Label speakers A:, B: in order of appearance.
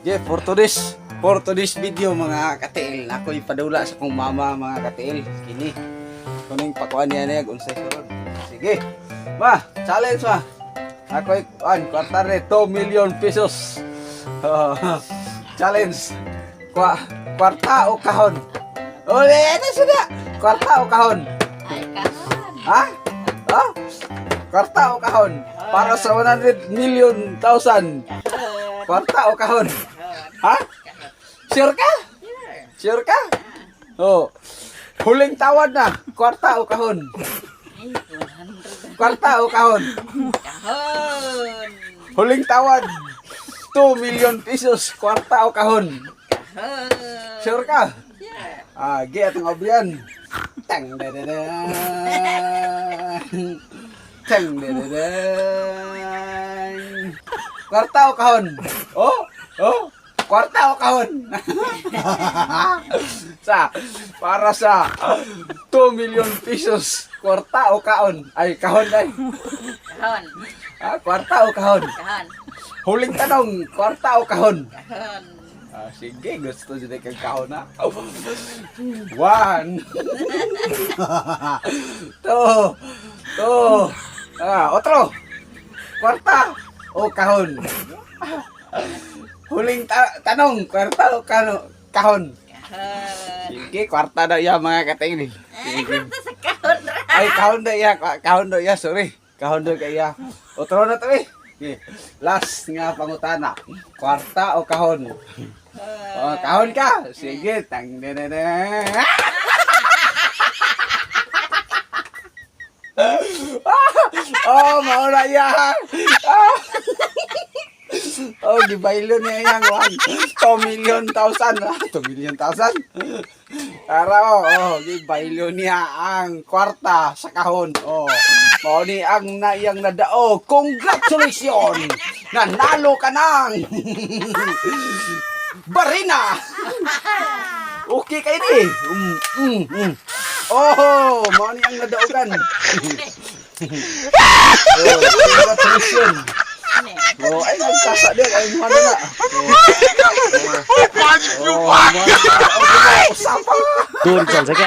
A: Sige, for today's video, mga katiil, ako'y padula sa kong mama, mga katiil. Kini, kuning pakuan niya niya, unsay sunod. Sige, ma, challenge, ma. Ako'y, kuan, kwarta ni 2 million pesos. Oh, challenge. Kwarta o kahon? O, eh, ano sudah? Kwarta o kahon?
B: Ay, kahon.
A: Ha? Ha? Kwarta o kahon? Para sa 100 million thousand.
B: Kahon.
A: Kwarta o kahon?
B: Kahon.
A: Ha? Sure ka?
B: Sure.
A: Sure ka? Oh. Huling tawad na. Kwarta o kahon?
B: Ay, 100.
A: Kwarta o kahon?
B: Kahon.
A: Huling tawad. 2 million pesos. Kwarta o kahon?
B: Kahon.
A: Sure ka?
B: Sure.
A: Ah, gi atong abrian. Tang da da da. Tang da da da. Kwarta o kahon? Oh, oh. Kwarta o kahon? Sa para sa 2 million pesos, kwarta o kaon? Ay, kahon ay.
B: Kahon.
A: Ah, kwarta o kahon?
B: Kahon.
A: Huling tanong, kwarta o kahon?
B: Kahon.
A: Ah, sige, gusto dyan kang kahon na. One. Two. Two. Ah, otro. Kwarta o kahon? Huling tanong, kwarta o kahon?
B: Kahon.
A: Sige, kwarta na iya, mga katingin.
B: Ay, kwarta sa kahon ra.
A: Ay, kahon na iya, kahon na iya, sorry. Kahon na iya. Otro na to eh. Okay. Last nga pangutana. Kwarta o kahon? Oh, kahon ka. Sige, tang na na na. Oh, mauna iya. Ah. Oh, gibaylo niya iyang one. 2 million thousand. Ah, 2 million thousand. Ara oh, gibaylo niya ang kwarta sa kahon. Oh. Mao ni ang na iyang nadao. Congratulations! Nanalo ka ng barina. Okay kay ni. Oh, mao ni ang nadaogan. Oh, congratulations.
B: Ano?
A: Oh, ay nagkasa din ay mga na. Oh, oh, mga na. Usapa.
C: दूर चल सके।